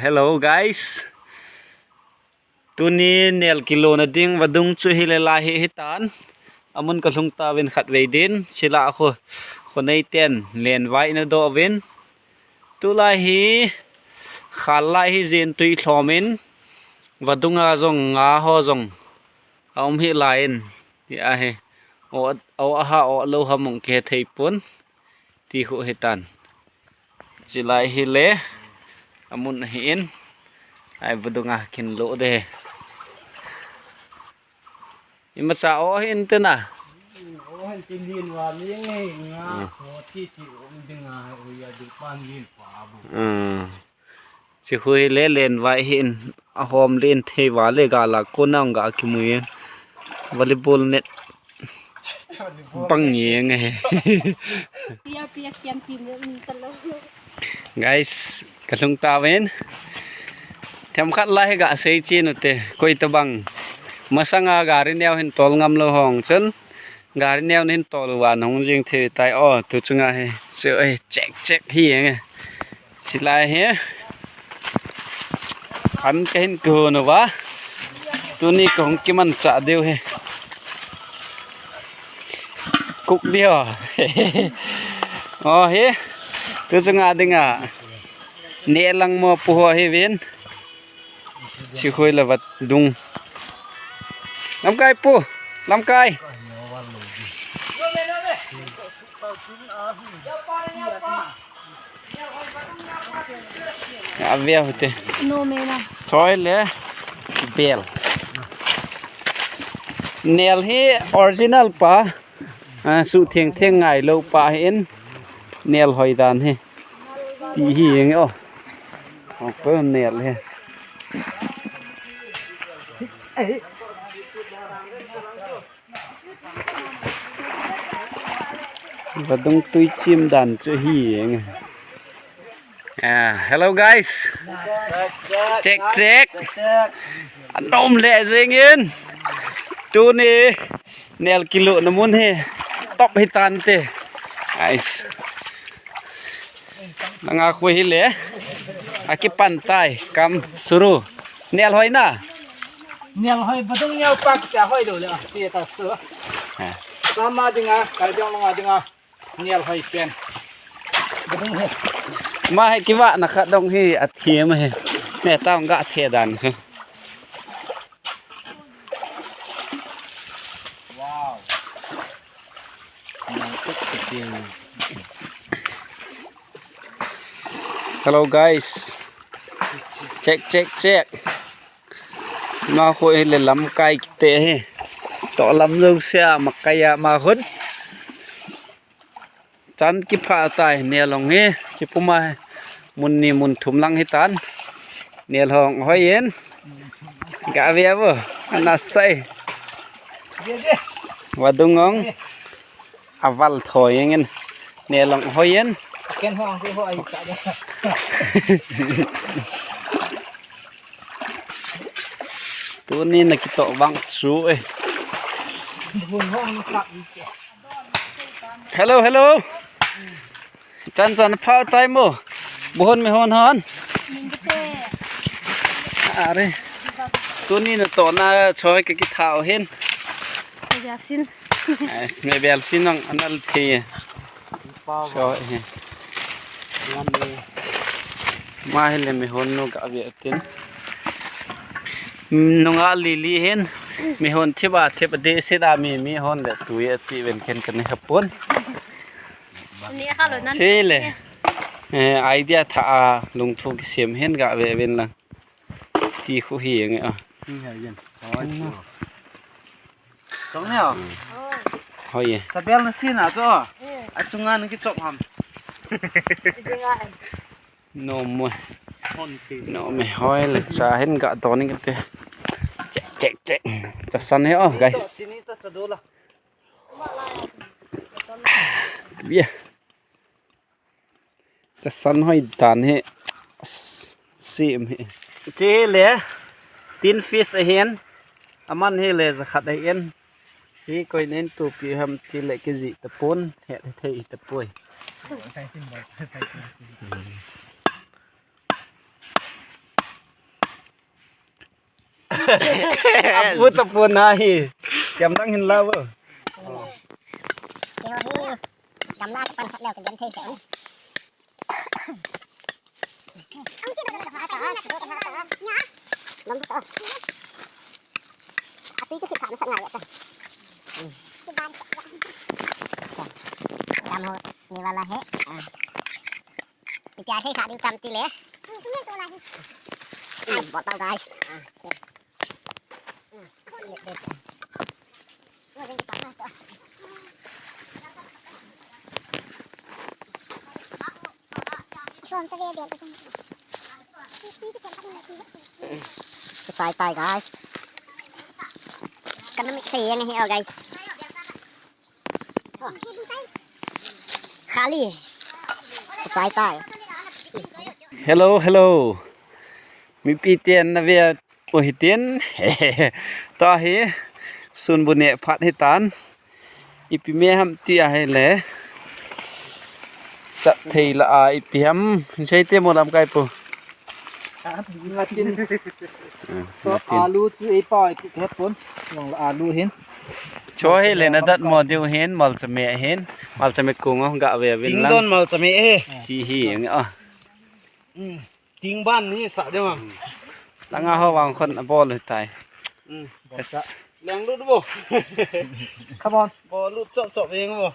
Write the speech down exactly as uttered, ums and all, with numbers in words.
Hello guys. Tuni nel kilona ding vadung chu hilai hi hitan. Amun kalhung tauvin khatvei din. Chila khu, khonei ten lenvai nadoh uvin. Tulai hi, khal lai hi jin tui lhomin. Vadunga jong nga ho jong aum hilai in. Ti ahi. O, o aha, o lo hamong kithei pon. Ti khu hitan. Chilai hile. Amun ahin. Ai vadunga kin lo de. Imacha o hin tena. O hin tin din wa ling he nga Hmm. Ko ti ti um ding a u ya du pan din pa bu. Hmm. Chi khu hile lenvai hin ahom len thei vale gala kona ga kimu in. Volleyball net. Bang yeng he. Pia pia kiam tim ni talo. Guys, kalhung tauvin. Themkhat lai hi gasei chin ute, koi tabang. Masanga gari neo hin tol ngam lou hong chun. Gari neo hin tol uva nahung jing thei tai o, tu chunga hi. Chu ei, check, check hi yeng e. Chilai hi. An kahin kihon uva. Tuni kahung kimanchah diu hi. Kuk diu. O hi. Tu chunga dinga. Neh lang mo pu ho hi vin. Chi khoi la vadung. Lamkai pu. Lamkai. Avia hute. No me na. Choi le. Bel. Nel hi original pa. A, su theng theng ngai lou pa hin. Nel hoi dan hi. Ti hi yeng o. O, ko nel hi. Vadung tui chim dan chu hi yeng. Ah, hello guys. Check, check. Anom le jeng in. Tuni. Nel kilona mun hi. Top hi tante. Guys. Nanga khu hile. Akipan tai. Kam suru. Nel hoi na. Nel hoi vadung neo pak ta hoi lo le. Chi ta su. Ha. Sama dinga, Karbi Anglong a dinga. Nel hoi pen. Vadung hi. Ma hi kiva na khat dong hi athem hi. Ne tang ga the dan hi. Wow. Hello guys. Check, check, check. Ma khu hile lamkai kiti hi. To lam lo sia makai a ma khun. Chan kipha tai nel hong hi. Chi puma hi. Mun ni mun thum lang hitan. Nel hong hoi in. Ga ve vo. Ana sai. Vadung hong. Aval thoi yeng in. Nel hong hoi in. Ken hong ku ho ai ta. Tuni na kito vang chu e. Hello, hello. Chan chan pha tai mo. Buhon mehon hon. Are. Tuni na to na choi ke ki thao hin. Yasin. Ai, me bel sin nang anal the. Choi he. Ma hile mehon nu ga ve tin. Nunga lili hin. Mehon thiba thip de sit a mi mehon le tu ye ti ven ken kan ha pon. Ni kha lo nan. Chile. Eh, idea tha a lungthu kisem hin ga ve ven lang. Ti khu hi nge a. Ni ha yen. Chong ne o. Hoi ye. Tabel na sina to. A chunga na kichop ham. Nom mo. Nom me hoi le cha hin ga to ni kate. Check, check, check. Cha san he o, guys. Bia. Cha san hoi dan hi. Sim hi. Chi le tin fish ahin. Aman hi le jakhat ahin. Hi koi nen tupi ham chi le kiji tapon het thei tapoi. Hmm. Abu tapon ahi. Kiam dang hin la bo. Keiho hi gamla kipan sat leu kagel thei kei. Lam tu sa. Atui chu khit kha masat ngai ta. Lam ho ne wala hai. Itia thei kha diu tam ti le. Ai, bottle, guys. Sai tai, guys. Kana mix sai yang hi, oh, guys. Khali. Sai tai. Hello, hello. Mipi ten na ve u hitin. Tua hi sun bu neh phat hitan. Ipi me ham ti ahile. Chat thei la a ipi ham. Sei te mo lamkai pu. Ngatin. Ah, to ngatin. Alu chu ei pa ei kut he pon. Jong la alu hin. Cho hi le na dat mo diu hin, malchame hin. Malchame kung o ga ve vin lang. Ting don malchame he. Chi hi ang a. Hmm. Ting ban ni sa de ma. Langa ho vang khon a bol hi tai. Hmm. Yes. Leng lut bo. Come on. Bo lut chop chop eng bo.